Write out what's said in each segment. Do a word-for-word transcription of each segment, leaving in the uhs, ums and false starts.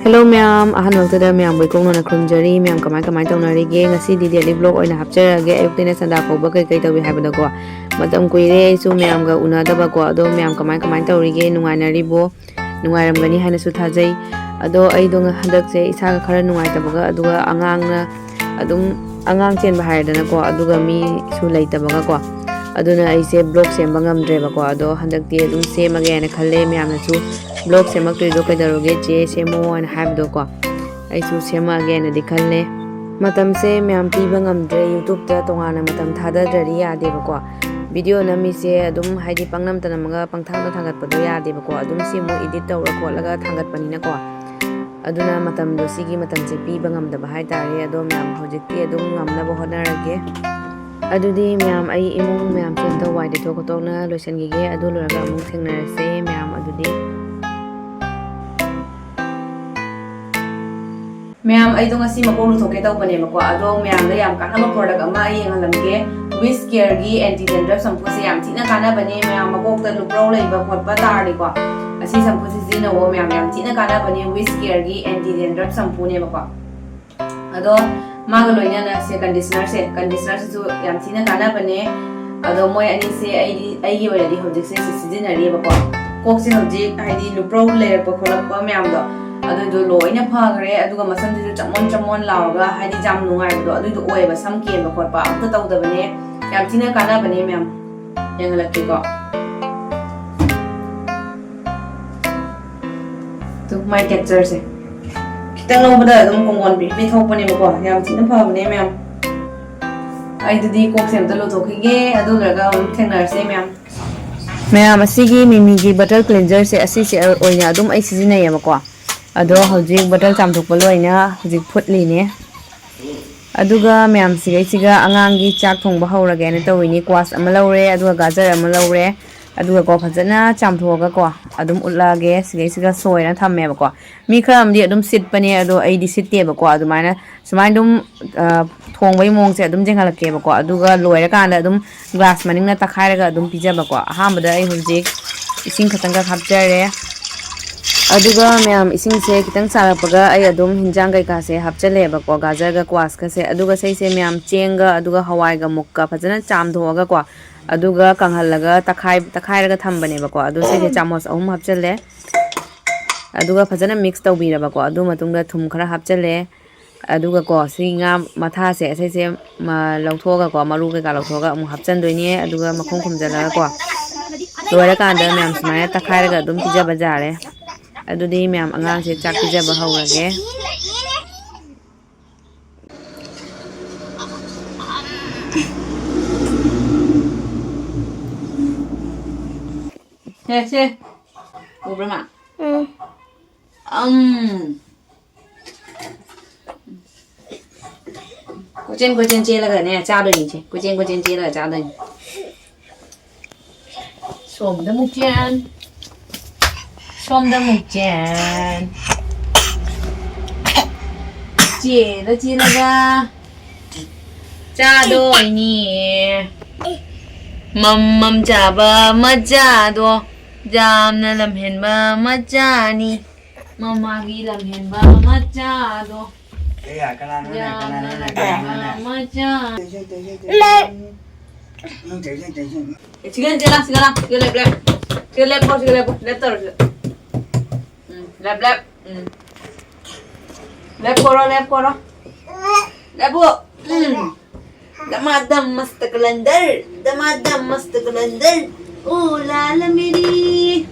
Hello ꯃꯌꯥꯝ, ꯑꯍꯥꯟꯕꯃꯛꯇꯗ ꯃꯌꯥꯝꯕꯨ ꯏꯀꯣꯛꯅꯅ ꯈꯨꯔꯨꯝꯖꯔꯤ꯫ ꯃꯌꯥꯝ ꯀꯃꯥꯏ ꯀꯃꯥꯏ ꯇꯧꯅꯔꯤꯒꯦ? ꯉꯁꯤ daily vlog ꯑꯣꯏꯅ ꯍꯥꯞꯆꯔꯛꯑꯒꯦ꯫ ꯑꯌꯨꯛꯇꯩꯅ ꯁꯟꯗꯥ ꯐꯥꯎꯕ ꯀꯩ ꯀꯩ ꯇꯧꯏ ꯍꯥꯏꯕꯗꯣꯀꯣ꯫ ꯃꯇꯝ ꯀꯨꯏꯔꯦ ꯑꯩꯁꯨ ꯃꯌꯥꯝꯒ ꯎꯅꯗꯕꯀꯣ꯫ ꯑꯗꯣ ꯃꯌꯥꯝ ꯀꯃꯥꯏ ꯀꯃꯥꯏ ꯇꯧꯔꯤꯒꯦ? ꯅꯨꯡꯉꯥꯏꯅꯔꯤꯕꯣ? ꯅꯨꯡꯉꯥꯏꯔꯝꯒꯅꯤ ꯍꯥꯏꯅꯁꯨ ꯊꯥꯖꯩ꯫ ꯑꯗꯣ ꯑꯩꯗꯣ ꯉ-, ꯍꯟꯗꯛꯁꯦ ꯏꯁꯥꯒ ꯈꯔ ꯅꯨꯡꯉꯥꯏꯇꯕꯒ, ꯑꯗꯨꯒ ꯑꯉꯥꯡꯅ ꯑꯗꯨꯝ, ꯑꯉꯥꯡ ꯆꯦꯟꯕ ꯍꯥꯏꯔꯦꯗꯅꯀꯣ, ꯑꯗꯨꯒ ꯃꯤꯁꯨ ꯂꯩꯇꯕꯒꯀꯣ꯫ ꯑꯗꯨꯅ ꯑꯩꯁꯦ vlog ꯁꯦꯝꯕ ꯉꯝꯗ꯭ꯔꯦꯕꯀꯣ꯫ ꯑꯗꯣ ꯍꯟꯗꯛꯇꯤ ꯑꯗꯨꯝ ꯁꯦꯝꯃꯒꯦ ꯍꯥꯏꯅ ꯈꯜꯂꯦ꯫ ꯃꯌꯥꯝꯅꯁꯨ "vlog ꯁꯦꯝꯃꯛꯇ꯭ꯔꯤꯗꯣ ꯀꯩꯗꯧꯔꯒꯦ ꯆꯦ, ꯁꯦꯝꯃꯣ" ꯍꯥꯏꯅ ꯍꯥꯏꯕꯗꯣꯀꯣ꯫ ꯑꯩꯁꯨ ꯁꯦꯝꯃꯛꯑꯒꯦꯅꯗꯤ ꯈꯜꯂꯦ꯫ ꯃꯇꯝꯁꯦ ꯃꯌꯥꯝ ꯄꯤꯕ ꯉꯝꯗ꯭ꯔꯦ, YouTube ꯇ ꯇꯣꯉꯥꯟꯅ ꯃꯇꯝ ꯊꯥꯗꯗ꯭ꯔꯗꯤ ꯌꯥꯗꯦꯕꯀꯣ꯫ Video ꯅꯝꯃꯤꯁꯦ ꯑꯗꯨꯝ ꯍꯥꯏꯗꯤ ꯄꯪꯅꯝꯇ ꯅꯝꯃꯒ ꯄꯪꯊꯥꯡꯗ ꯊꯥꯡꯒꯠꯄꯗꯣ ꯌꯥꯗꯦꯕꯀꯣ꯫ ꯑꯗꯨꯝ ꯁꯤ ꯑꯃꯨꯛ edit ꯇꯧꯔ ꯈꯣꯠꯂꯒ ꯊꯥꯡꯒꯠꯄꯅꯤꯅꯀꯣ꯫ ꯑꯗꯨꯅ ꯃꯇꯝꯗꯣ, ꯁꯤꯒꯤ ꯃꯇꯝꯁꯦ ꯄꯤꯕ ꯉꯝꯗꯕ ꯍꯥꯏꯇꯥꯔꯦ꯫ ꯑꯗꯣ ꯃꯌꯥꯝ ꯍꯧꯖꯤꯛꯇꯤ ꯑꯗꯨꯝ ꯉꯝꯅꯕ ꯍꯣꯠꯅꯔꯒꯦ꯫ ꯑꯗꯨꯗꯤ ꯃꯌꯥꯝ, ꯑꯩ ꯏꯃꯨꯡ ꯃꯌꯥꯝꯁꯦ ꯑꯝꯇ ꯋꯥꯏ ꯇꯩꯊꯣꯛ ꯈꯣꯠꯇꯣꯛꯅ ꯂꯣꯏꯁꯤꯟꯈꯤꯒꯦ꯫ ꯑꯗꯨ ꯂꯣꯏꯔꯒ ꯑꯃꯨꯛ ꯊꯦꯡꯅꯔꯁꯦ ꯃꯌꯥꯝ꯫ ꯑꯗꯨꯗꯤ ꯃꯌꯥꯝ, ꯑꯩꯗꯣ ꯉꯁꯤ ꯃꯀꯣꯛ ꯂꯨꯊꯣꯛꯀꯦ ꯇꯧꯕꯅꯦꯕꯀꯣ꯫ ꯑꯗꯣ ꯃꯌꯥꯝꯗ ꯌꯥꯝ ꯀꯥꯟꯅꯕ product ꯑꯃ ꯑꯩ ꯌꯦꯡꯍꯜꯂꯝꯒꯦ꯫ Wish Care ꯒꯤ anti dandruff ꯁꯝꯄꯨꯁꯦ ꯌꯥꯝ ꯊꯤꯅ ꯀꯥꯟꯅꯕꯅꯦ ꯃꯌꯥꯝ꯫ ꯃꯀꯣꯛꯇ ꯂꯨꯄ꯭ꯔꯧ ꯂꯩꯕ ꯈꯣꯠꯄ ꯇꯥꯔꯗꯤꯀꯣ, ꯑꯁꯤ ꯁꯝꯄꯨꯁꯦ ꯁꯤꯖꯤꯟꯅꯧꯑꯣ ꯃꯌꯥꯝ, ꯌꯥꯝ ꯊꯤꯅ ꯀꯥꯟꯅꯕꯅꯦ꯫ Wish Care ꯒꯤ anti dandruff ꯁꯝꯄꯨꯅꯦꯕꯀꯣ꯫ ꯑꯗꯣ ꯃꯥꯒ ꯂꯣꯏꯅꯅ ꯁꯦ conditioner ꯁꯦ, conditioner ꯁꯤꯁꯨ ꯌꯥꯝ ꯊꯤꯅ ꯀꯥꯟꯅꯕꯅꯦ꯫ ꯑꯗꯣ ꯃꯣꯏ ꯑꯅꯤꯁꯦ ꯑꯩꯗꯤ, ꯑꯩꯒꯤ ꯑꯣꯏꯅꯗꯤ ꯍꯧꯖꯤꯛꯁꯦ ꯁꯤ ꯁꯤꯖꯤꯟꯅꯔꯤꯕꯀꯣ꯫ ꯀꯣꯛꯁꯦ ꯍꯧꯖꯤꯛ ꯍꯥꯏꯗꯤ ꯂꯨꯄ꯭ꯔꯧ ꯂꯩꯔꯛꯄ ꯈꯣꯠꯂꯛꯄ ꯃꯌꯥꯝꯗꯣ, ꯑꯗꯨꯗꯣ ꯂꯣꯏꯅ ꯐꯈ꯭ꯔꯦ꯫ ꯑꯗꯨꯒ ꯃꯁꯝꯁꯤꯁꯨ ꯆꯃꯣꯟ ꯆꯃꯣꯟ ꯂꯥꯎꯔꯒ ꯍꯥꯏꯗꯤ ꯌꯥꯝ ꯅꯨꯡꯉꯥꯏꯕꯗꯣ ꯑꯗꯨꯏꯗꯣ ꯑꯣꯏꯌꯦꯕ, ꯁꯝ ꯀꯦꯟꯕ ꯈꯣꯠꯄ ꯑꯝꯇ ꯇꯧꯗꯕꯅꯦ꯫ ꯌꯥꯝ ꯊꯤꯅ ꯀꯥꯟꯅꯕꯅꯦ ꯃꯌꯥꯝ꯫ ꯌꯦꯡꯍꯜꯂꯛꯀꯦꯀꯣ꯫ ꯑꯗꯨ ꯃꯥꯏ texture ꯁꯦ ꯈꯤꯇꯪ ꯂꯧꯕꯗ ꯑꯗꯨꯝ ꯀꯣꯡꯒꯣꯟ ꯄꯤꯛ ꯄꯤꯛ ꯊꯣꯛꯄꯅꯦꯕꯀꯣ꯫ ꯌꯥꯝ ꯊꯤꯅ ꯐꯕꯅꯦ ꯃꯌꯥꯝ꯫ ꯑꯩ ꯑꯗꯨꯗꯤ ꯀꯣꯛꯁꯦ ꯑꯝꯇ ꯂꯨꯊꯣꯛꯈꯤꯒꯦ, ꯑꯗꯨ ꯂꯣꯏꯔꯒ ꯑꯃꯨꯛ ꯊꯦꯡꯅꯔꯁꯦ ꯃꯌꯥꯝ꯫ ꯃꯌꯥꯝ, ꯑꯁꯤꯒꯤ ꯃꯤꯃꯤꯒꯤ bottle cleanser ꯁꯦ, ꯑꯁꯤꯁꯦ ꯑꯣꯏꯅ ꯑꯗꯨꯝ ꯑꯩ ꯁꯤꯖꯤꯟꯅꯩꯌꯦꯕꯀꯣ꯫ ꯑꯗꯣ ꯍꯧꯖꯤꯛ bottle ꯆꯥꯝꯊꯣꯛꯄ ꯂꯣꯏꯅ ꯍꯧꯖꯤꯛ ꯐꯨꯠꯂꯤꯅꯦ꯫ ꯑꯗꯨꯒ ꯃꯌꯥꯝ, ꯁꯤꯒꯩꯁꯤꯒ ꯑꯉꯥꯡꯒꯤ ꯆꯥꯛ ꯊꯣꯡꯕ ꯍꯧꯔꯒꯦꯅ ꯇꯧꯔꯤꯅꯤ꯫ Squash ꯑꯃ ꯂꯧꯔꯦ, ꯑꯗꯨꯒ ꯒꯥꯖꯔ ꯑꯃ ꯂꯧꯔꯦ, ꯑꯗꯨꯒꯀꯣ ꯐꯖꯅ ꯆꯥꯝꯊꯣꯛꯑꯒꯀꯣ ꯑꯗꯨꯝ ꯎꯠꯂꯛꯑꯒꯦ꯫ ꯁꯤꯒꯩꯁꯤꯒ ꯁꯣꯏꯔ ꯊꯝꯃꯦꯕꯀꯣ꯫ ꯃꯤ ꯈꯔ ꯑꯃꯗꯤ ꯑꯗꯨꯝ ꯁꯤꯠꯄꯅꯦ, ꯑꯗꯣ ꯑꯩꯗꯤ ꯁꯤꯠꯇꯦꯕꯀꯣ꯫ ꯑꯗꯨꯃꯥꯏꯅ, ꯁꯨꯃꯥꯏꯅ ꯑꯗꯨꯝ, ꯑ, ꯊꯣꯡꯕꯒꯤ ꯃꯑꯣꯡꯁꯦ ꯑꯗꯨꯝ ꯌꯦꯡꯍꯜꯂꯛꯀꯦꯕꯀꯣ꯫ ꯑꯗꯨꯒ ꯂꯣꯏꯔꯀꯥꯟꯗ ꯑꯗꯨꯝ glass ꯃꯅꯤꯡꯅ ꯇꯛꯈꯥꯏꯔꯒ ꯑꯗꯨꯝ ꯄꯤꯖꯕꯀꯣ꯫ ꯑꯍꯥꯟꯕꯗ ꯑꯩ ꯍꯧꯖꯤꯛ ꯏꯁꯤꯡ ꯈꯛꯇꯪꯈꯛ ꯍꯥꯞꯆꯔꯦ꯫ ꯑꯗꯨꯒ ꯃꯌꯥꯝ, ꯏꯁꯤꯡꯁꯦ ꯈꯤꯇꯪ ꯁꯥꯔꯛꯄꯒ ꯑꯩ ꯑꯗꯨꯝ ꯍꯤꯟꯖꯥꯡ ꯀꯩꯀꯥꯁꯦ ꯍꯥꯞꯆꯜꯂꯦꯕꯀꯣ, ꯒꯥꯖꯔꯒ ꯀ꯭ꯋꯥꯁꯀꯁꯦ꯫ ꯑꯗꯨꯒ ꯁꯤꯁꯦ ꯃꯌꯥꯝ ꯆꯦꯡꯒ ꯑꯗꯨꯒ ꯍꯋꯥꯏꯒ ꯃꯨꯛꯀ ꯐꯖꯅ ꯆꯥꯝꯊꯣꯛꯑꯒꯀꯣ, ꯑꯗꯨꯒ ꯀꯪꯍꯜꯂꯒ ꯇꯛꯈꯥꯏ-, ꯇꯛꯈꯥꯏꯔꯒ ꯊꯝꯕꯅꯦꯕꯀꯣ꯫ ꯑꯗꯨ ꯁꯤꯁꯦ ꯆꯥꯃꯁ ꯑꯍꯨꯝ ꯍꯥꯞꯆꯜꯂꯦ꯫ ꯑꯗꯨꯒ ꯐꯖꯅ ꯃꯤꯛꯁ ꯇꯧꯕꯤꯔꯕꯀꯣ꯫ ꯑꯗꯨ ꯃꯇꯨꯡꯗ ꯊꯨꯝ ꯈꯔ ꯍꯥꯞꯆꯜꯂꯦ꯫ ꯑꯗꯨꯒꯀꯣ, ꯁꯤ ꯉꯥ ꯃꯊꯥꯁꯦ, ꯑꯁꯤꯁꯦ, ꯃ-, ꯂꯧꯊꯣꯛꯑꯒꯀꯣ, ꯃꯔꯨ ꯀꯩꯀꯥ ꯂꯧꯊꯣꯛꯑꯒ ꯑꯃꯨꯛ ꯍꯥꯞꯆꯟꯗꯣꯏꯅꯦ꯫ ꯑꯗꯨꯒ ꯃꯈꯨꯝ ꯈꯨꯝꯖꯜꯂꯒꯀꯣ, ꯂꯣꯏꯔꯀꯥꯟꯗ ꯃꯌꯥꯝ ꯁꯨꯃꯥꯏꯅ ꯇꯛꯈꯥꯏꯔꯒ ꯑꯗꯨꯝ ꯄꯤꯖꯕ ꯌꯥꯔꯦ꯫ ꯑꯗꯨꯗꯤ ꯃꯌꯥꯝ, ꯑꯉꯥꯡꯁꯦ ꯆꯥꯛ ꯄꯤꯖꯕ ꯍꯧꯔꯒꯦ꯫ ꯁꯦ, ꯁꯦ꯫ ꯎꯕ꯭ꯔꯥ, ꯃꯥ? ꯎꯝ꯫ ꯑꯝ꯫ ꯀꯣꯏꯆꯦꯟ ꯀꯣꯏꯆꯦꯟ ꯆꯦꯜꯂꯒꯅꯦ ꯆꯥꯗꯣꯏꯅꯤ ꯏꯆꯦ꯫ ꯀꯣꯏꯆꯦꯟ ꯀꯣꯏꯆꯦꯟ ꯆꯦꯜꯂꯒ ꯆꯥꯗꯣꯏꯅꯤ꯫ ꯁꯣꯝꯗ ꯑꯃꯨꯛ ꯆꯦꯟ꯫ ꯁꯣꯝꯗ ꯑꯃꯨꯛ ꯆꯦꯟ꯫ ꯆꯦꯜꯂ ꯆꯦꯜꯂꯒ ꯆꯥꯗꯣꯏꯅꯤ꯫ ꯃꯝ ꯃꯝ ꯆꯥꯕ ꯃꯆꯥꯗꯣ ꯌꯥꯝꯅ ꯂꯝꯍꯦꯟꯕ ꯃꯆꯥꯅꯤ꯫ ꯃꯃꯥꯒꯤ ꯂꯝꯍꯦꯟꯕ ꯃꯆꯥꯗꯣ꯫ ꯑꯦ, ꯌꯥ, ꯀꯅꯥꯅꯣꯅꯦ? ꯌꯥꯝꯅ ꯀꯅꯥꯅꯣꯅꯦ? ꯂꯝꯍꯦꯟꯕ ꯀꯅꯥꯅꯣꯅꯦ? ꯃꯆꯥ꯫ ꯇꯧꯁꯦ, ꯇꯧꯁꯦ, ꯇꯧꯁꯦ꯫ ꯅꯪ ꯇꯧꯁꯦ, ꯇꯧꯁꯦ꯫ ꯑꯦ, ꯁꯤꯒ ꯆꯦꯜꯂ, ꯁꯤꯒ ꯂꯥ, ꯁꯤꯒ ꯂꯦꯞ, ꯂꯦꯞ꯫ ꯁꯤꯒ ꯂꯦꯞꯄꯣ, ꯁꯤꯒ ꯂꯦꯞꯄꯣ, ꯂꯦꯞ ꯇꯧꯔꯣ ꯁꯤꯗ꯫ ꯎꯝ, ꯂꯦꯞ, ꯂꯦꯞ꯫ ꯎꯝ꯫ ꯂꯦꯞ ꯀꯣꯔꯣ, ꯂꯦꯞ ꯀꯣꯔꯣ꯫ ꯂꯦꯞꯄꯨ꯫ ꯎꯝ꯫ ꯗꯃꯥꯗꯝ ꯃꯁꯇ ꯀꯂꯟꯗꯔ, ꯗꯃꯥꯗꯝ ꯃꯁꯇ ꯀꯂꯟꯗꯔ, ꯑꯣ ꯂꯥꯂ ꯃꯦꯔꯤ꯫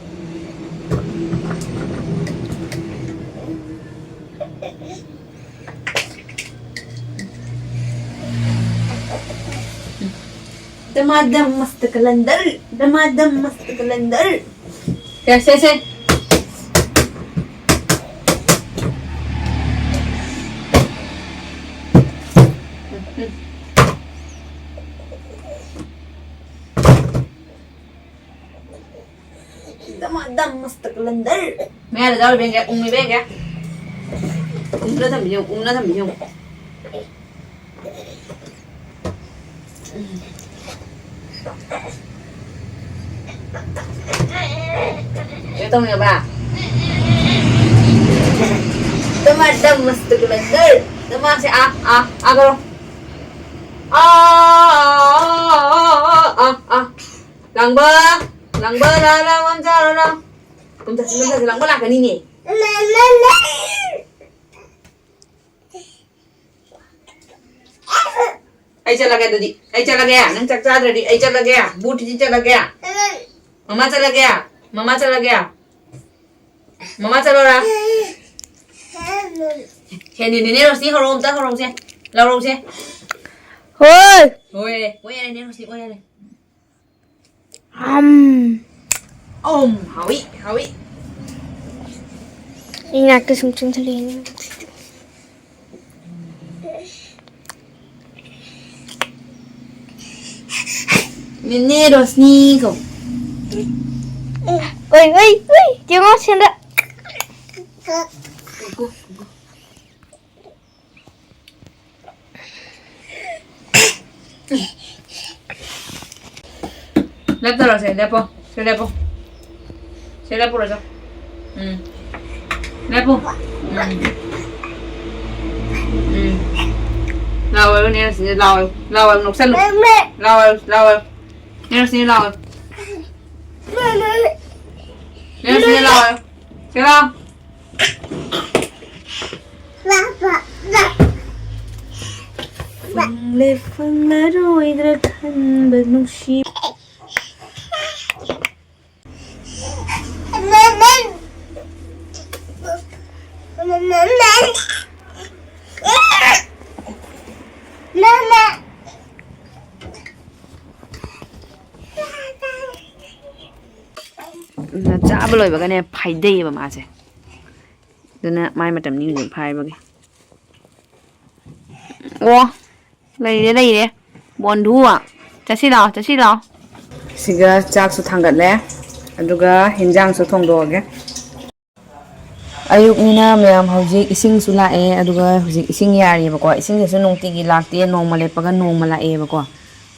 ꯗꯃꯥꯗꯝ ꯃꯁꯇ ꯀꯂꯟꯗꯔ, ꯗꯃꯥꯗꯝ ꯃꯁꯇ ꯀꯂꯟꯗꯔ꯫ ꯁꯦ, ꯁꯦ, ꯁꯦ꯫ ꯗꯃꯥꯗꯝ ꯃꯁꯇ ꯀꯂꯟꯗꯔ꯫ ꯃꯌꯥꯗ ꯌꯥꯎꯔꯤꯕ ꯌꯦꯡꯒꯦ, ꯎꯪꯉꯤꯕ ꯌꯦꯡꯒꯦ꯫ ꯎꯪꯅ ꯊꯝꯕꯤꯁꯦ ꯌꯦꯡꯉꯨ, ꯎꯪꯅ ꯊꯝꯕꯤꯁꯦ ꯌꯦꯡꯉꯨ꯫ ꯀꯩꯅꯣ ꯇꯧꯅꯤꯡꯉꯕ? Teman, teman, teman, teman. Teman, si, ah, ah, ah, kalau. Ah, ah, ah, ah, ah, ah. ꯂꯥꯡꯕ, ꯂꯥꯡꯕ, ꯂꯥ, ꯂꯥ, ꯃꯝꯖꯥ, ꯂꯥ, ꯂꯥ꯫ ꯃꯝꯖꯥꯁꯤ, ꯃꯝꯖꯥꯁꯤ, ꯂꯥꯡꯕ ꯂꯥꯛꯀꯅꯤꯅꯦ꯫ ꯑꯩ ꯆꯠꯂꯒꯦ ꯑꯗꯨꯗꯤ꯫ ꯑꯩ ꯆꯠꯂꯒꯦ꯫ ꯅꯪ ꯆꯥꯛ ꯆꯥꯗ꯭ꯔꯗꯤ ꯑꯩ ꯆꯠꯂꯒꯦ꯫ ꯕꯨ ꯊꯤꯗꯤ ꯆꯠꯂꯒꯦ꯫ ꯃꯃꯥ ꯆꯠꯂꯒꯦ꯫ ꯃꯃꯥ ꯆꯠꯂꯒꯦ꯫ ꯃꯃꯥ ꯆꯠꯂꯣꯔꯥ? ꯍꯦꯟꯗꯤꯅꯦ, ꯅꯦ ꯔꯣꯁꯅꯤ ꯍꯧꯔꯛꯑꯣ, ꯑꯝꯇ ꯍꯧꯔꯛꯑꯣꯁꯦ꯫ ꯂꯧꯔꯛꯑꯣꯁꯦ꯫ ꯍꯣꯏ꯫ ꯍꯣꯏ, ꯍꯣꯏ, ꯌꯥꯔꯦ, ꯅꯦ ꯔꯣꯁꯅꯤ, ꯍꯣꯏ, ꯌꯥꯔꯦ꯫ ꯑꯝ꯫ ꯑꯝ, ꯍꯥꯎꯏ, ꯍꯥꯎꯏ꯫ ꯑꯩ ꯅꯥꯛꯇ ꯁꯨꯝ ꯆꯪꯁꯤꯜꯂꯛꯑꯦ꯫ ꯅꯦꯅꯦ ꯔꯣꯁꯅꯤ ꯀꯧ꯫ ꯑꯣꯏ, ꯑꯣꯏ, ꯑꯣꯏ, ꯌꯦꯡꯉꯣ ꯁꯦꯟꯗ꯫ ꯂꯦꯞꯇꯔꯣ, ꯁꯦ, ꯂꯦꯞꯄꯣ꯫ ꯁꯦ, ꯂꯦꯞꯄꯣ꯫ ꯁꯦ, ꯂꯦꯞꯄꯨꯔꯣ, ꯆꯣ꯫ ꯎꯝ꯫ ꯂꯦꯞꯄꯨ꯫ ꯎꯝ꯫ ꯎꯝ꯫ ꯂꯥꯎ, ꯅꯦ ꯔꯣꯁꯅꯤ, ꯂꯥꯎ꯫ ꯂꯥꯎ, ꯅꯣꯛꯁꯜꯂꯨ꯫ ꯂꯥꯎ, ꯂꯥꯎ꯫ ꯅꯦ ꯔꯣꯁꯅꯤ, ꯂꯥꯎ꯫ ꯅꯦ ꯔꯣꯁꯅꯤ, ꯂꯥꯎ꯫ ꯁꯦ, ꯂꯥꯎ꯫ ꯐꯪꯂꯦ ꯐꯪꯂꯔꯣꯏꯗ꯭ꯔꯥ ꯈꯟꯕ ꯅꯨꯡꯁꯤ꯫ ꯆꯥꯕ ꯂꯣꯏꯕꯒꯅꯦ ꯐꯥꯏꯗꯩꯌꯦꯕ ꯃꯥꯁꯦ꯫ ꯑꯗꯨꯅ ꯃꯥꯏ ꯃꯇꯝꯅꯤ ꯍꯧꯖꯤꯛ ꯐꯥꯏꯕꯒꯤ꯫ ꯑꯣ, ꯂꯩꯔꯦ, ꯂꯩꯔꯦ꯫ ꯕꯣꯟꯙꯨ, ꯆꯠꯁꯤ ꯂꯥꯛꯑꯣ, ꯆꯠꯁꯤ ꯂꯥꯛꯑꯣ꯫ ꯁꯤꯒ ꯆꯥꯛꯁꯨ ꯊꯥꯡꯒꯠꯂꯦ, ꯑꯗꯨꯒ ꯍꯤꯟꯖꯥꯡꯁꯨ ꯊꯣꯡꯗꯣꯛꯑꯒꯦ꯫ ꯑꯌꯨꯛꯅꯤꯅ ꯃꯌꯥꯝ ꯍꯧꯖꯤꯛ ꯏꯁꯤꯡꯁꯨ ꯂꯥꯛꯑꯦ, ꯑꯗꯨꯒ ꯍꯧꯖꯤꯛ ꯏꯁꯤꯡ ꯌꯥꯔꯤꯕꯀꯣ꯫ ꯏꯁꯤꯡꯁꯤꯁꯨ ꯅꯨꯡꯇꯤꯒꯤ ꯂꯥꯛꯇꯦ, ꯅꯣꯡꯃ ꯂꯦꯞꯄꯒ ꯅꯣꯡꯃ ꯂꯥꯛꯑꯦꯕꯀꯣ꯫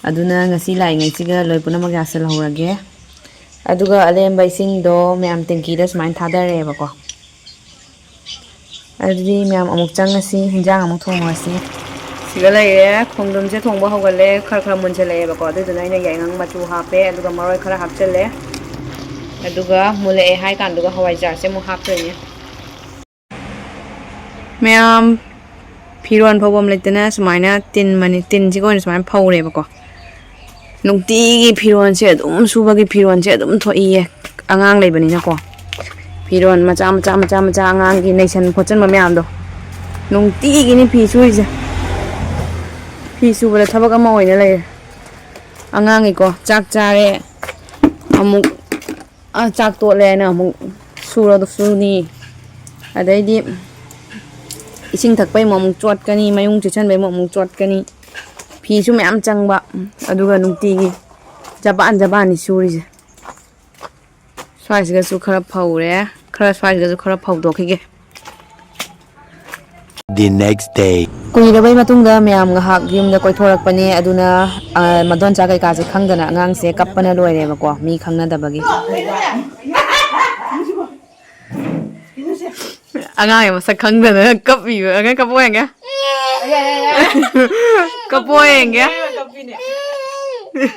ꯑꯗꯨꯅ ꯉꯁꯤ ꯂꯥꯛꯏꯉꯩꯁꯤꯒ ꯂꯣꯏ ꯄꯨꯝꯅꯃꯛ ꯌꯥꯁꯜꯍꯧꯔꯒꯦ꯫ ꯑꯗꯨꯒ ꯑꯂꯦꯝꯕ ꯏꯁꯤꯡꯗꯣ ꯃꯌꯥꯝ ꯇꯦꯡꯀꯤꯗ ꯁꯨꯃꯥꯏꯅ ꯊꯥꯗꯔꯦꯕꯀꯣ꯫ ꯑꯗꯨꯗꯤ ꯃꯌꯥꯝ ꯑꯃꯨꯛ ꯆꯪꯉꯁꯤ, ꯍꯤꯟꯖꯥꯡ ꯑꯃꯨꯛ ꯊꯣꯡꯉꯁꯤ꯫ ꯁꯤꯒ ꯂꯩꯔꯦ, ꯈꯣꯡꯗ꯭ꯔꯨꯝꯁꯦ ꯊꯣꯡꯕ ꯍꯧꯒꯠꯂꯦ, ꯈꯔ ꯈꯔ ꯃꯨꯟꯁꯤꯜꯂꯛꯑꯦꯕꯀꯣ꯫ ꯑꯗꯨꯗꯨꯅ ꯑꯩꯅ ꯌꯥꯏꯉꯪ ꯃꯆꯨ ꯍꯥꯞꯄꯦ, ꯑꯗꯨꯒ ꯃꯔꯣꯏ ꯈꯔ ꯍꯥꯞꯆꯜꯂꯦ, ꯑꯗꯨꯒ ꯃꯨꯜꯂꯛꯑꯦ ꯍꯥꯏ ꯀꯥꯟꯗꯨꯒ ꯍꯋꯥꯏꯖꯥꯔꯁꯦ ꯑꯃꯨꯛ ꯍꯥꯞꯇꯣꯏꯅꯦ꯫ ꯃꯌꯥꯝ, ꯐꯤꯔꯣꯟ ꯐꯧꯐꯝ ꯂꯩꯇꯅ ꯁꯨꯃꯥꯏꯅ ꯇꯤꯟ ꯃꯅꯤ-, ꯇꯤꯟꯁꯤꯒ ꯑꯣꯏꯅ ꯁꯨꯃꯥꯏꯅ ꯐꯧꯔꯦꯕꯀꯣ꯫ ꯅꯨꯡꯇꯤꯒꯤ ꯐꯤꯔꯣꯟꯁꯦ ꯑꯗꯨꯝ ꯁꯨꯕꯒꯤ ꯐꯤꯔꯣꯟꯁꯦ ꯑꯗꯨꯝ ꯊꯣꯛꯏꯌꯦ, ꯑꯉꯥꯡ ꯂꯩꯕꯅꯤꯅꯀꯣ꯫ ꯐꯤꯔꯣꯟ ꯃꯆꯥ ꯃꯆꯥ ꯃꯆꯥ ꯃꯆꯥ ꯑꯉꯥꯡꯒꯤ ꯅꯩꯁꯟ ꯈꯣꯠꯆꯟꯕ ꯃꯌꯥꯝꯗꯣ, ꯅꯨꯡꯇꯤꯒꯤꯅꯤ ꯐꯤ ꯁꯨꯔꯤꯁꯦ꯫ ꯐꯤ ꯁꯨꯕꯗ ꯊꯕꯛ ꯑꯃ ꯑꯣꯏꯅ ꯂꯩꯔꯦ꯫ ꯑꯉꯥꯡꯒꯤꯀꯣ, ꯆꯥꯛ ꯆꯥꯔꯦ, ꯑꯃꯨꯛ ꯑ, ꯆꯥꯛ ꯇꯣꯠꯂꯦ ꯍꯥꯏꯅ ꯑꯃꯨꯛ ꯁꯨꯔꯒ ꯁꯨꯅꯤ꯫ ꯑꯗꯩꯗꯤ ꯏꯁꯤꯡ ꯊꯛꯄꯩ ꯑꯃꯨꯛ, ꯑꯃꯨꯛ ꯆꯣꯠꯀꯅꯤ, ꯃꯌꯨꯡ ꯆꯨꯁꯟꯕꯩ ꯑꯃꯨꯛ, ꯑꯃꯨꯛ ꯆꯣꯠꯀꯅꯤ꯫ ꯐꯤꯁꯨ ꯃꯌꯥꯝ ꯆꯪꯕ, ꯑꯗꯨꯒ ꯅꯨꯡꯇꯤꯒꯤ ꯖꯕꯥꯟ ꯖꯕꯥꯟꯅꯤ ꯁꯨꯔꯤꯁꯦ꯫ ꯁ꯭ꯋꯥꯏꯁꯤꯒꯁꯨ ꯈꯔ ꯐꯧꯔꯦ, ꯈꯔ ꯁ꯭ꯋꯥꯏꯁꯤꯒꯁꯨ ꯈꯔ ꯐꯧꯗꯣꯛꯈꯤꯒꯦ꯫ The next day. ꯀꯨꯏꯔꯕꯩ ꯃꯇꯨꯡꯗ ꯃꯌꯥꯝ ꯉꯥꯏꯍꯥꯛ ꯌꯨꯝꯗ ꯀꯣꯏꯊꯣꯔꯛꯄꯅꯦ꯫ ꯑꯗꯨꯅ, ꯑ, ꯃꯗꯣꯟꯆꯥ ꯀꯩꯀꯥꯁꯦ ꯈꯪꯗꯅ ꯑꯉꯥꯡꯁꯦ ꯀꯞꯄꯅ ꯂꯣꯏꯔꯦꯕꯀꯣ, ꯃꯤ ꯈꯪꯅꯗꯕꯒꯤ꯫ ꯑꯉꯥꯡ ꯃꯁꯛ ꯈꯪꯗꯅ ꯀꯞꯄꯤꯕ꯫ ꯑꯉꯥꯡ ꯀꯞꯄꯣ ꯌꯦꯡꯒꯦ꯫ ꯀꯞꯄꯣ ꯌꯦꯡꯒꯦ꯫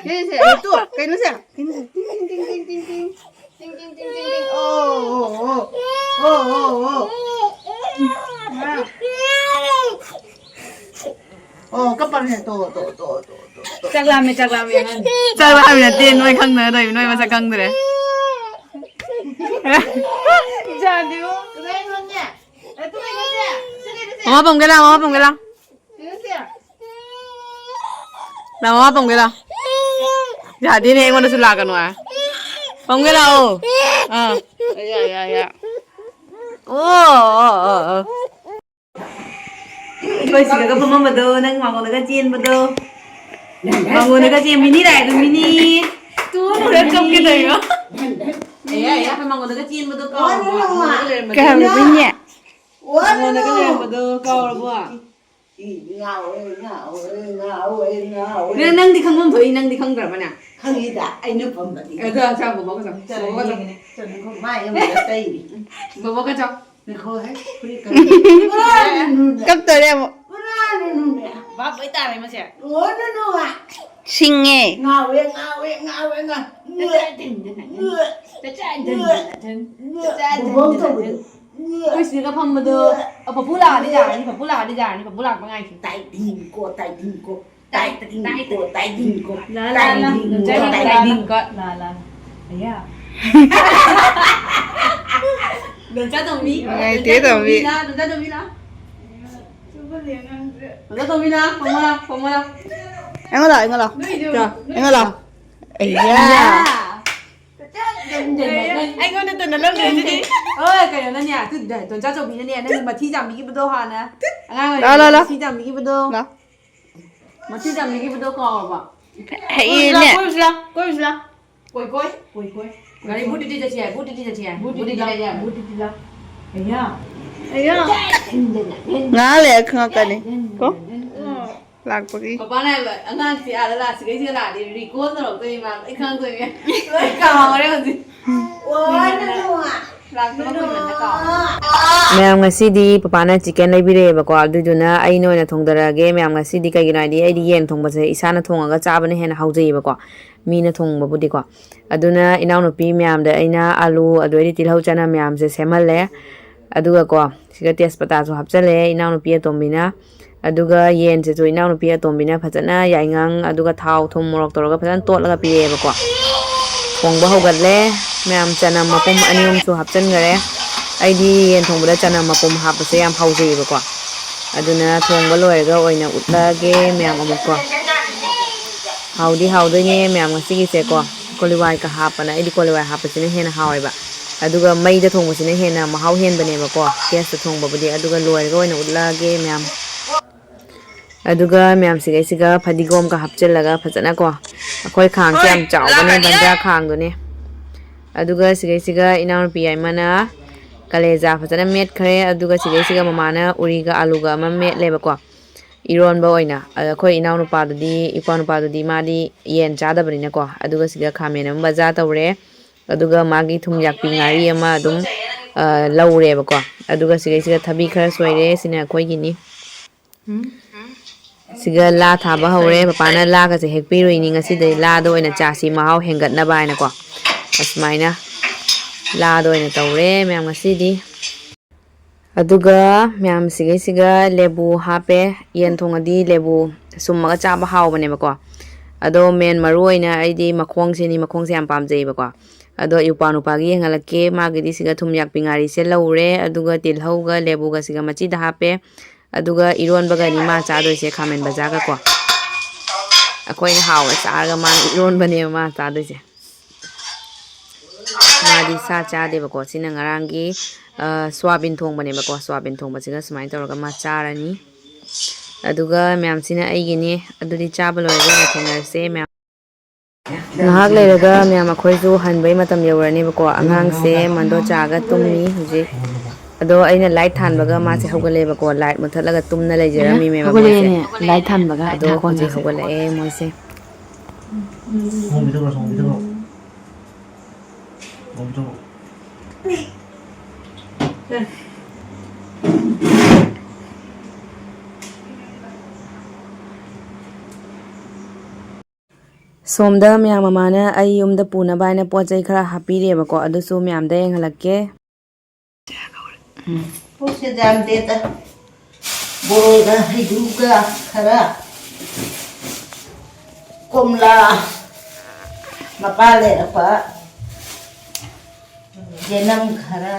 ꯀꯩꯅꯣꯁꯦ, ꯇꯨ, ꯀꯩꯅꯣꯁꯦ꯫ ꯇꯤꯡ, ꯇꯤꯡ, ꯇꯤꯡ, ꯇꯤꯡ, ꯇꯤꯡ꯫ ꯇꯤꯡ, ꯇꯤꯡ, ꯇꯤꯡ, ꯇꯤꯡ, ꯇꯤꯡ꯫ ꯑꯣ, ꯑꯣ, ꯑꯣ꯫ ꯑꯣ, ꯑꯣ, ꯑꯣ, ꯑꯣ꯫ ꯑꯣ, ꯀꯞꯄꯅꯦ꯫ ꯇꯣ, ꯇꯣ, ꯇꯣ, ꯇꯣ, ꯇꯣ꯫ ꯆꯥꯛ ꯂꯥꯝꯃꯦ, ꯆꯥꯛ ꯂꯥꯝꯃꯦ ꯑꯉꯥꯡ꯫ ꯆꯥꯛ ꯂꯥꯝꯃꯤ ꯅꯠꯇꯦ, ꯅꯣꯏ ꯈꯪꯗꯅ ꯇꯧꯔꯤꯕ, ꯅꯣꯏ ꯃꯁꯛ ꯈꯪꯗ꯭ꯔꯦ꯫ ꯌꯥꯗꯦꯕꯣ꯫ ꯀꯗꯥꯏꯅꯣꯅꯦ? ꯑꯦ, ꯇꯨ ꯀꯩꯅꯣꯁꯦ? ꯁꯤ ꯀꯩꯅꯣꯁꯦ? ꯃꯃꯥ ꯄꯝꯒꯦ ꯂꯥꯎ, ꯃꯃꯥ ꯄꯝꯒꯦ ꯂꯥꯎ꯫ ꯀꯩꯅꯣꯁꯦ? ꯂꯥꯛꯑꯣ, ꯃꯃꯥ ꯄꯝꯒꯦ ꯂꯥꯛꯑꯣ꯫ ꯌꯥꯗꯦꯅꯦ, ꯑꯩꯉꯣꯟꯗꯁꯨ ꯂꯥꯛꯀꯅꯨ ꯍꯥꯏ꯫ ꯄꯝꯒꯦ ꯂꯥꯛꯑꯣ꯫ ꯑꯥ꯫ ꯌꯥ, ꯌꯥ, ꯌꯥ꯫ ꯑꯣ, ꯑꯣ, ꯑꯣ, ꯑꯣ꯫ ꯑꯩꯈꯣꯏ ꯁꯤꯗꯒ ꯐꯝꯃꯝꯕꯗꯣ, ꯅꯪ ꯃꯉꯣꯟꯗꯒ ꯆꯦꯟꯕꯗꯣ꯫ ꯃꯉꯣꯟꯗꯒ ꯆꯦꯟ-, ꯃꯤꯅꯤ ꯂꯥꯛꯑꯦ ꯑꯗꯨ, ꯃꯤꯅꯤ꯫ ꯇꯨ ꯈꯔ ꯀꯞꯀꯦ ꯇꯧꯔꯤꯔꯣ? ꯑꯦ, ꯑꯦ, ꯑꯩꯈꯣꯏ ꯃꯉꯣꯟꯗꯒ ꯆꯦꯟꯕꯗꯣ ꯀꯥꯎꯔꯕꯣ? ꯃꯉꯣꯟꯗꯒ ꯂꯩꯔꯝꯕꯗꯣ꯫ ꯀꯩ ꯍꯥꯏꯕꯅꯣ, ꯃꯤꯅꯤ? ꯃꯉꯣꯟꯗꯒ ꯂꯩꯔꯝꯕꯗꯣ ꯀꯥꯎꯔꯕꯣ? ꯏ, ꯉꯥꯎꯋꯦ, ꯉꯥꯎꯋꯦ, ꯉꯥꯎꯋꯦ, ꯉꯥꯎꯋꯦ꯫ ꯅꯪ, ꯅꯪꯗꯤ ꯈꯪꯐꯝ ꯊꯣꯛꯏ, ꯅꯪꯗꯤ ꯈꯪꯗ꯭ꯔꯕꯅꯦ? ꯈꯪꯉꯤꯗ, ꯑꯩꯅ ꯄꯝꯕꯗꯤ꯫ ꯑꯗꯣ, ꯆꯥꯎ, ꯕꯣꯕꯣꯒ ꯆꯥꯎ, ꯕꯣꯕꯣꯒ ꯆꯥꯎ꯫ ꯆꯠꯂꯨ, ꯃꯥꯏ ꯑꯃꯗ ꯇꯩꯔꯤ꯫ ꯕꯣꯕꯣꯒ ꯆꯥꯎ꯫ ꯀꯞꯇꯣꯔꯦ ꯑꯃꯨꯛ꯫ ꯚꯥꯞ ꯂꯣꯏ ꯇꯥꯔꯦ ꯃꯁꯦ꯫ ꯁꯤꯡꯉꯦ꯫ ꯉꯥꯎꯋꯦ, ꯉꯥꯎꯋꯦ, ꯉꯥꯎꯋꯦ, ꯉꯥꯎꯋꯦ꯫ ꯆꯠꯆꯥ ꯏꯟꯖꯟꯗꯅ ꯊꯟ, ꯆꯠꯆꯥ ꯏꯟꯖꯟꯗꯅ ꯊꯟ꯫ ꯑꯩꯈꯣꯏ ꯁꯤꯗꯒ ꯐꯝꯕꯗꯣ, ꯑ, ꯄꯄꯨ ꯂꯥꯛꯑꯗꯤ ꯌꯥꯔꯅꯤ, ꯄꯄꯨ ꯂꯥꯛꯑꯗꯤ ꯌꯥꯔꯅꯤ, ꯄꯄꯨ ꯂꯥꯛꯄ ꯉꯥꯏꯈꯤ꯫ ꯇꯥꯏꯗꯤꯡꯀꯣ, ꯇꯥꯏꯗꯤꯡꯀꯣ, ꯇꯥꯏ, ꯇꯥꯏ, ꯇꯥꯏꯗꯤꯡꯀꯣ, ꯇꯥꯏ, ꯇꯥꯏꯗꯤꯡꯀꯣ, ꯂꯥ, ꯂꯥ, ꯂꯥ, ꯇꯥꯏꯗꯤꯡꯀꯣ꯫ ꯂꯥ, ꯂꯥ, ꯂꯥ꯫ ꯑꯌꯥ꯫ ꯗꯣꯟꯆꯥ ꯇꯣꯝꯕꯤ꯫ ꯅꯨꯡꯉꯥꯏꯇꯦ, ꯗꯣꯟꯆꯥ ꯇꯣꯝꯕꯤ꯫ ꯇꯣꯝꯕꯤ ꯂꯥ, ꯗꯣꯟꯆꯥ ꯇꯣꯝꯕꯤ ꯂꯥ꯫ ꯗꯣꯟꯆꯥ ꯇꯣꯝꯕꯤ ꯂꯥ, ꯄꯥꯃꯣ ꯂꯥ, ꯄꯥꯃꯣ ꯂꯥ꯫ ꯑꯩꯉꯣꯟꯗ ꯂꯥꯛꯑꯣ, ꯑꯩꯉꯣꯟꯗ ꯂꯥꯛꯑꯣ꯫ ꯅꯣꯏꯗꯣ, ꯆꯣ, ꯅꯣꯏ ꯑꯩꯉꯣꯟꯗ ꯂꯥꯛꯑꯣ꯫ ꯑꯌꯥ꯫ ꯑꯌꯥ꯫ ꯑꯩꯉꯣꯟꯗ ꯇꯟꯅ ꯂꯧꯗꯣꯏꯁꯤꯗꯤ꯫ ꯍꯣꯏ, ꯀꯩꯅꯣꯅꯅꯦ, ꯑꯗꯨ ꯗꯣꯟꯆꯥ ꯆꯧꯕꯤꯅꯅꯦ, ꯅꯪ ꯃꯊꯤ ꯆꯥꯝꯕꯤꯈꯤꯕꯗꯣ ꯍꯥꯟꯅ꯫ ꯑꯉꯥꯡ ꯂꯥ, ꯂꯥ, ꯑꯣꯏꯔꯤꯉꯩꯗ ꯂꯥ꯫ ꯃꯊꯤ ꯆꯥꯝꯕꯤꯈꯤꯕꯗꯣ꯫ ꯂꯥ꯫ ꯃꯊꯤ ꯆꯥꯝꯕꯤꯈꯤꯕꯗꯣ ꯀꯥꯎꯔꯕ? ꯍꯩꯌꯦꯅꯦ꯫ ꯀꯣꯏꯔꯨꯁꯤ ꯂꯥ, ꯀꯣꯏꯔꯨꯁꯤ ꯂꯥ, ꯀꯣꯏꯔꯨꯁꯤ ꯂꯥ꯫ ꯀꯣꯏ, ꯀꯣꯏ, ꯀꯣꯏ, ꯀꯣꯏ꯫ ꯒꯥꯔꯤ ꯕꯨꯠ ꯇꯤꯇꯤ ꯆꯠꯁꯤ ꯍꯥꯏ, ꯕꯨꯠ ꯇꯤꯇꯤ ꯆꯠꯁꯤ ꯍꯥꯏ, ꯕꯨꯠ ꯇꯤꯇꯤ ꯂꯥ, ꯕꯨꯠ ꯇꯤꯇꯤ ꯂꯥ꯫ ꯑꯌꯥ꯫ ꯑꯌꯥ꯫ ꯉꯥꯏꯍꯥꯛ ꯂꯩꯔ ꯈꯪꯉꯛꯀꯅꯤ꯫ ꯀꯣ? ꯂꯥꯛꯄꯒꯤ꯫ ꯄꯄꯥꯅ ꯍꯥꯏꯕ, ꯑꯉꯥꯡꯁꯤ ꯑꯥꯗ ꯂꯥꯛꯁꯤꯒꯩꯁꯤꯒ ꯂꯥꯛꯑꯗꯤ recall ꯇꯧꯔꯛꯇꯣꯏꯅꯤ ꯃꯥ, ꯂꯣꯏ ꯈꯪꯉꯛꯇꯣꯏꯅꯦ꯫ ꯂꯣꯏ ꯀꯥꯎꯔꯦ ꯍꯧꯖꯤꯛ꯫ ꯂꯥꯛꯇꯕ ꯀꯨꯏꯃꯟꯗ ꯀꯥꯎꯔꯦ꯫ ꯃꯌꯥꯝ, ꯉꯁꯤꯗꯤ ꯄꯄꯥꯅ chicken ꯂꯩꯕꯤꯔꯛꯑꯦꯕꯀꯣ, ꯑꯗꯨꯗꯨꯅ ꯑꯩꯅ ꯑꯣꯏꯅ ꯊꯣꯡꯗꯔꯛꯑꯒꯦ꯫ ꯃꯌꯥꯝ, ꯉꯁꯤꯗꯤ ꯀꯩꯒꯤꯅꯣ ꯍꯥꯏꯗꯤ ꯑꯩꯗꯤ ꯌꯦꯟ ꯊꯣꯡꯕꯁꯦ ꯏꯁꯥꯅ ꯊꯣꯡꯉꯒ ꯆꯥꯕꯅ ꯍꯦꯟꯅ ꯍꯥꯎꯖꯩꯌꯦꯕꯀꯣ꯫ ꯃꯤꯅ ꯊꯣꯡꯕꯕꯨꯗꯤꯀꯣ꯫ ꯑꯗꯨꯅ ꯏꯅꯥꯎꯅꯨꯄꯤ ꯃꯌꯥꯝꯗ ꯑꯩꯅ ꯑꯥꯂꯨ, ꯑꯗꯨꯗꯩꯗꯤ ꯇꯤꯜꯍꯧ, ꯆꯅꯝ ꯃꯌꯥꯝꯁꯦ ꯁꯦꯝꯍꯜꯂꯦ꯫ ꯑꯗꯨꯒꯀꯣ, ꯁꯤꯒ ꯇꯦꯖꯄꯇꯥꯁꯨ ꯍꯥꯞꯆꯜꯂꯦ ꯏꯅꯥꯎꯅꯨꯄꯤ ꯑꯇꯣꯝꯕꯤꯅ꯫ ꯑꯗꯨꯒ ꯌꯦꯟꯁꯤꯁꯨ ꯏꯅꯥꯎꯅꯨꯄꯤ ꯑꯇꯣꯝꯕꯤꯅ ꯐꯖꯅ ꯌꯥꯏꯉꯪ, ꯑꯗꯨꯒ ꯊꯥꯎ, ꯊꯨꯝ, ꯃꯣꯔꯣꯛ ꯇꯧꯔꯒ ꯐꯖꯅ ꯇꯣꯠꯂꯒ ꯄꯤꯔꯛꯑꯦꯕꯀꯣ꯫ ꯊꯣꯡꯕ ꯍꯧꯒꯠꯂꯦ꯫ ꯃꯌꯥꯝ, ꯆꯅꯝ ꯃꯄꯨꯝ ꯑꯅꯤ ꯑꯍꯨꯝꯁꯨ ꯍꯥꯞꯆꯤꯟꯈꯔꯦ꯫ ꯑꯩꯗꯤ ꯌꯦꯟ ꯊꯣꯡꯕꯗ ꯆꯅꯝ ꯃꯄꯨꯝ ꯍꯥꯞꯄꯁꯦ ꯌꯥꯝ ꯍꯥꯎꯖꯩꯌꯦꯕꯀꯣ꯫ ꯑꯗꯨꯅ ꯊꯣꯡꯕ ꯂꯣꯏꯔꯒ ꯑꯣꯏꯅ ꯎꯠꯂꯛꯑꯒꯦ ꯃꯌꯥꯝ ꯑꯃꯨꯛꯀꯣ꯫ ꯍꯥꯎꯗꯤ ꯍꯥꯎꯗꯣꯏꯅꯦ ꯃꯌꯥꯝ ꯉꯁꯤꯒꯤꯁꯦꯀꯣ꯫ ꯀꯣꯂꯤ ꯍꯋꯥꯏꯒ ꯍꯥꯞꯄꯅ, ꯑꯩꯗꯤ ꯀꯣꯂꯤ ꯍꯋꯥꯏ ꯍꯥꯞꯄꯁꯤꯅ ꯍꯦꯟꯅ ꯍꯥꯎꯋꯦꯕ꯫ ꯑꯗꯨꯒ ꯃꯩꯗ ꯊꯣꯡꯕꯁꯤꯅ ꯍꯦꯟꯅ ꯃꯍꯥꯎ ꯍꯦꯟꯕꯅꯦꯕꯀꯣ, ꯒ꯭ꯌꯥꯁꯇ ꯊꯣꯡꯕꯕꯨꯗꯤ꯫ ꯑꯗꯨꯒ ꯂꯣꯏꯔꯒ ꯑꯣꯏꯅ ꯎꯠꯂꯛꯑꯒꯦ ꯃꯌꯥꯝ꯫ ꯑꯗꯨꯒ ꯃꯌꯥꯝ ꯁꯤꯒꯩꯁꯤꯒ ꯐꯗꯤꯒꯣꯝꯒ ꯍꯥꯞꯆꯤꯜꯂꯒ ꯐꯖꯅꯀꯣ, ꯑꯩꯈꯣꯏ ꯈꯥꯡꯁꯦ ꯌꯥꯝ ꯆꯥꯎꯕꯅꯦ, ꯕꯟꯖꯥ ꯈꯥꯡꯗꯨꯅꯦ꯫ ꯑꯗꯨꯒ ꯁꯤꯒꯩꯁꯤꯒ ꯏꯅꯥꯎꯅꯨꯄꯤ ꯌꯥꯏꯃꯅ ꯀꯂꯦꯖꯥ ꯐꯖꯅ ꯃꯦꯠꯈ꯭ꯔꯦ꯫ ꯑꯗꯨꯒ ꯁꯤꯒꯩꯁꯤꯒ ꯃꯃꯥꯅ ꯎꯔꯤꯒ ꯑꯂꯨꯒ ꯑꯃ ꯃꯦꯠꯂꯦꯕꯀꯣ, ꯏꯔꯣꯟꯕ ꯑꯣꯏꯅ꯫ ꯑꯗ ꯑꯩꯈꯣꯏ ꯏꯅꯥꯎꯅꯨꯄꯥꯗꯨꯗꯤ, ꯏꯄ꯭ꯋꯥ ꯅꯨꯄꯥꯗꯨꯗꯤ ꯃꯥꯗꯤ ꯌꯦꯟ ꯆꯥꯗꯕꯅꯤꯅꯀꯣ꯫ ꯑꯗꯨꯒ ꯁꯤꯗ ꯈꯥꯃꯦꯟ ꯑꯃ ꯕꯖꯥ ꯇꯧꯔꯦ꯫ ꯑꯗꯨꯒ ꯃꯥꯒꯤ ꯊꯨꯝ ꯌꯥꯛꯄꯤ ꯉꯥꯔꯤ ꯑꯃ ꯑꯗꯨꯝ ꯑ, ꯂꯧꯔꯦꯕꯀꯣ꯫ ꯑꯗꯨꯒ ꯁꯤꯒꯩꯁꯤꯒ ꯊꯕꯤ ꯈꯔ ꯁꯣꯏꯔꯦ, ꯁꯤꯅ ꯑꯩꯈꯣꯏꯒꯤꯅꯤ꯫ ꯁꯤꯒ ꯂꯥ ꯊꯥꯕ ꯍꯧꯔꯦ꯫ ꯄꯄꯥꯅ ꯂꯥꯒꯁꯦ ꯍꯦꯛꯄꯤꯔꯨꯏꯅꯤ, ꯉꯁꯤꯗꯤ ꯂꯥꯗ ꯑꯣꯏꯅ ꯆꯥꯁꯤ, ꯃꯍꯥꯎ ꯍꯦꯟꯒꯠꯅꯕ ꯍꯥꯏꯅꯀꯣ꯫ ꯑꯁꯨꯃꯥꯏꯅ ꯂꯥꯗ ꯑꯣꯏꯅ ꯇꯧꯔꯦ ꯃꯌꯥꯝ ꯉꯁꯤꯗꯤ꯫ ꯑꯗꯨꯒ ꯃꯌꯥꯝ ꯁꯤꯒꯩꯁꯤꯒ ꯂꯦꯕꯨ ꯍꯥꯞꯄꯦ꯫ ꯌꯦꯟ ꯊꯣꯡꯉꯗꯤ ꯂꯦꯕꯨ ꯁꯨꯝꯃꯒ ꯆꯥꯕ ꯍꯥꯎꯕꯅꯦꯕꯀꯣ꯫ ꯑꯗꯣ ꯃꯦꯟ ꯃꯔꯨ ꯑꯣꯏꯅ ꯑꯩꯗꯤ ꯃꯈꯣꯡꯁꯤꯅꯤ, ꯃꯈꯣꯡꯁꯦ ꯌꯥꯝ ꯄꯥꯝꯖꯩꯌꯦꯕꯀꯣ꯫ ꯑꯗꯣ ꯏꯄ꯭ꯋꯥ ꯅꯨꯄꯥꯒꯤ ꯌꯦꯡꯍꯜꯂꯛꯀꯦ꯫ ꯃꯥꯒꯤꯗꯤ ꯁꯤꯒ ꯊꯨꯝ ꯌꯥꯛꯄꯤ ꯉꯥꯔꯤꯁꯦ ꯂꯧꯔꯦ, ꯑꯗꯨꯒ ꯇꯤꯜꯍꯧꯒ ꯂꯦꯕꯨꯒꯁꯤꯒ ꯃꯆꯤꯗ ꯍꯥꯞꯄꯦ꯫ ꯑꯗꯨꯒ ꯏꯔꯣꯟꯕꯒꯅꯤ ꯃꯥ ꯆꯥꯗꯣꯏꯁꯦ, ꯈꯥꯃꯦꯟ ꯕꯖꯥꯔꯒꯀꯣ꯫ ꯑꯩꯈꯣꯏꯅ ꯍꯥꯎꯅ ꯆꯥꯔꯒ ꯃꯥꯅ ꯏꯔꯣꯟꯕꯅꯦꯕ ꯃꯥ ꯆꯥꯗꯣꯏꯁꯦ꯫ ꯃꯥꯗꯤ ꯁꯥ ꯆꯥꯗꯦꯕꯀꯣ꯫ ꯁꯤꯅ ꯉꯔꯥꯡꯒꯤ, ꯑ, ꯁꯣꯌꯥꯕꯤꯟ ꯊꯣꯡꯕꯅꯦꯕꯀꯣ꯫ ꯁꯣꯌꯥꯕꯤꯟ ꯊꯣꯡꯕꯁꯤꯒ ꯁꯨꯃꯥꯏꯅ ꯇꯧꯔꯒ ꯃꯥ ꯆꯥꯔꯅꯤ꯫ ꯑꯗꯨꯒ ꯃꯌꯥꯝꯁꯤꯅ ꯑꯩꯒꯤꯅꯤ꯫ ꯑꯗꯨꯗꯤ ꯆꯥꯕ ꯂꯣꯏꯔꯒ ꯑꯣꯏꯅ ꯊꯦꯡꯅꯔꯁꯦ ꯃꯌꯥꯝ꯫ ꯉꯥꯏꯍꯥꯛ ꯂꯩꯔꯒ ꯃꯌꯥꯝ ꯑꯩꯈꯣꯏꯁꯨ ꯍꯟꯕꯩ ꯃꯇꯝ ꯌꯧꯔꯅꯦꯕꯀꯣ꯫ ꯑꯉꯥꯡꯁꯦ ꯃꯟꯗꯣ ꯆꯥꯒ ꯇꯨꯝꯃꯤ ꯍꯧꯖꯤꯛ꯫ ꯑꯗꯣ ꯑꯩꯅ ꯂꯥꯏꯠ ꯊꯥꯟꯕꯒ ꯃꯥꯁꯦ ꯍꯧꯒꯠꯂꯛꯑꯦꯕꯀꯣ꯫ ꯂꯥꯏꯠ ꯃꯨꯠꯊꯠꯂꯒ ꯇꯨꯝꯅ ꯂꯩꯖꯔꯝꯃꯤꯃꯦꯕ ꯃꯣꯏꯁꯦ꯫ ꯍꯧꯒꯠꯂꯛꯑꯦꯅꯦ, ꯂꯥꯏꯠ ꯊꯥꯟꯕꯒ ꯑꯗꯣ ꯏꯟꯊꯣꯛ ꯍꯧꯖꯤꯛ ꯀꯣꯟꯒꯁꯦ꯫ ꯍꯧꯒꯠꯂꯛꯑꯦ ꯃꯣꯏꯁꯦ꯫ ꯁꯣꯝꯒꯤꯗꯨꯔꯣ, ꯁꯣꯝꯒꯤꯗꯨꯔꯣ? ꯁꯣꯝꯒꯤꯗꯨꯔꯣ? ꯁꯣꯝꯗ ꯃꯌꯥꯝ ꯃꯃꯥꯅ ꯑꯩ ꯌꯨꯝꯗ ꯄꯨꯅꯕ ꯍꯥꯏꯅ ꯄꯣꯠ ꯆꯩ ꯈꯔ ꯍꯥꯞꯄꯤꯔꯦꯕꯀꯣ꯫ ꯑꯗꯨꯁꯨ ꯃꯌꯥꯝꯗ ꯌꯦꯡꯍꯜꯂꯛꯀꯦ꯫ ꯎꯝ꯫ ꯄꯨꯛꯁꯦ ꯌꯥꯝꯗꯦꯗ꯫ ꯕꯣꯔꯣꯏꯒ ꯍꯩꯒ꯭ꯔꯨꯒ ꯈꯔ, ꯀꯣꯝꯂꯥ ꯃꯄꯥ ꯂꯩꯔꯛꯄ, ꯌꯦꯅꯝ ꯈꯔ,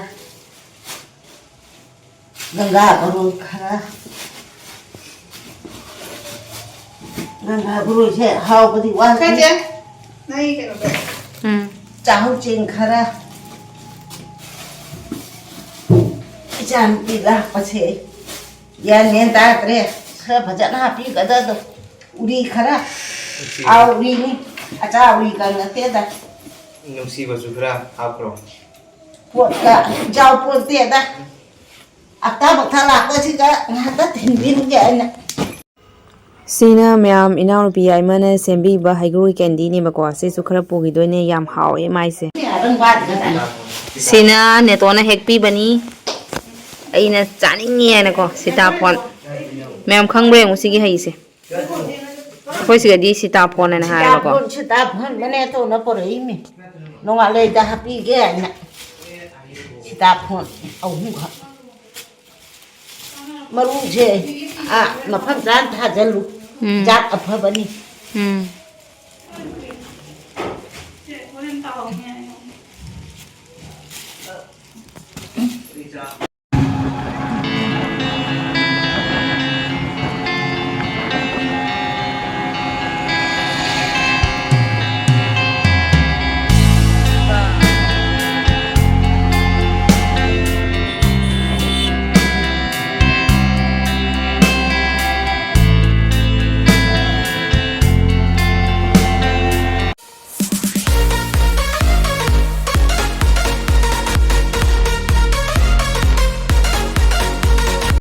ꯒꯪꯒꯥ ꯕꯣꯔꯣꯏ ꯈꯔ, ꯒꯪꯒꯥ ꯕꯣꯔꯣꯏꯁꯦ ꯍꯥꯎꯕꯗꯤ ꯋꯥꯠꯂꯤ꯫ ꯈꯔꯁꯦ ꯅꯪꯒꯤ ꯀꯩꯅꯣꯗꯣ꯫ ꯎꯝ꯫ ꯆꯥꯛꯍꯧ ꯆꯦꯡ ꯈꯔ, ꯏꯆꯥ ꯅꯨꯄꯤ ꯂꯥꯛꯄꯁꯦ ꯒ꯭ꯌꯥꯟ ꯃꯦꯟ ꯇꯥꯗ꯭ꯔꯦ꯫ ꯈꯔ ꯐꯖꯅ ꯍꯥꯞꯄꯤꯒꯗꯕꯗꯣ꯫ ꯎꯔꯤ ꯈꯔ꯫ ꯅꯨꯡꯁꯤꯕ꯫ ꯑꯥ, ꯎꯔꯤꯅꯤ꯫ ꯑꯆꯥ ꯎꯔꯤ ꯀꯪ ꯅꯠꯇꯦꯗ꯫ ꯅꯨꯡꯁꯤꯕꯁꯨ ꯈꯔ ꯍꯥꯞꯈ꯭ꯔꯣ꯫ ꯄꯣꯠꯀ ꯌꯥꯎ ꯄꯣꯠꯇꯦꯗ꯫ ꯍꯞꯇꯥ ꯃꯈꯥ ꯂꯥꯛꯄꯁꯤꯗ ꯉꯥꯏꯍꯥꯛꯇ ꯊꯤꯟꯕꯤꯔꯨꯒꯦ ꯑꯩꯅ꯫ ꯁꯤꯅ ꯃꯌꯥꯝ ꯏꯅꯥꯎꯅꯨꯄꯤ ꯌꯥꯏꯃꯅ ꯁꯦꯝꯕꯤꯕ ꯍꯩꯒ꯭ꯔꯨ ꯀꯦꯟꯗꯤꯅꯦꯕꯀꯣ꯫ ꯁꯤꯁꯨ ꯈꯔ ꯄꯨꯈꯤꯗꯣꯏꯅꯦ, ꯌꯥꯝ ꯍꯥꯎꯋꯦ ꯃꯥꯏꯁꯦ꯫ ꯁꯤꯅ ꯅꯦꯇꯣꯟꯅ ꯍꯦꯛꯄꯤꯕꯅꯤ꯫ ꯑꯩꯅ ꯆꯥꯅꯤꯡꯉꯤ ꯍꯥꯏꯅꯀꯣ, ꯁꯤꯇꯥꯐꯣꯟ꯫ ꯃꯌꯥꯝ ꯈꯪꯕ꯭ꯔꯥ ꯌꯦꯡꯉꯨ ꯁꯤꯒꯤ ꯍꯩꯁꯦ꯫ ꯑꯩꯈꯣꯏ ꯁꯤꯗꯗꯤ ꯁꯤꯇꯥꯐꯣꯟ ꯍꯥꯏꯅ ꯍꯥꯏꯌꯦꯕꯀꯣ꯫ ꯁꯤꯇꯥꯐꯣꯟ, ꯁꯤꯇꯥꯐꯣꯟ ꯃꯅꯦꯇꯣꯟꯅ ꯄꯨꯔꯛꯏꯃꯤ꯫ ꯅꯣꯡꯉꯥꯜꯂꯩꯗ ꯍꯥꯞꯄꯤꯒꯦ ꯍꯥꯏꯅ꯫ ꯁꯤꯇꯥꯐꯣꯟ ꯑꯍꯨꯝꯈꯛ꯫ ꯃꯔꯨꯁꯦ, ꯑꯥ, ꯃꯐꯝ ꯆꯥꯅ ꯊꯥꯖꯜꯂꯨ꯫ ꯎꯝ꯫ ꯖꯥꯠ ꯑꯐꯕꯅꯤ꯫ ꯎꯝ꯫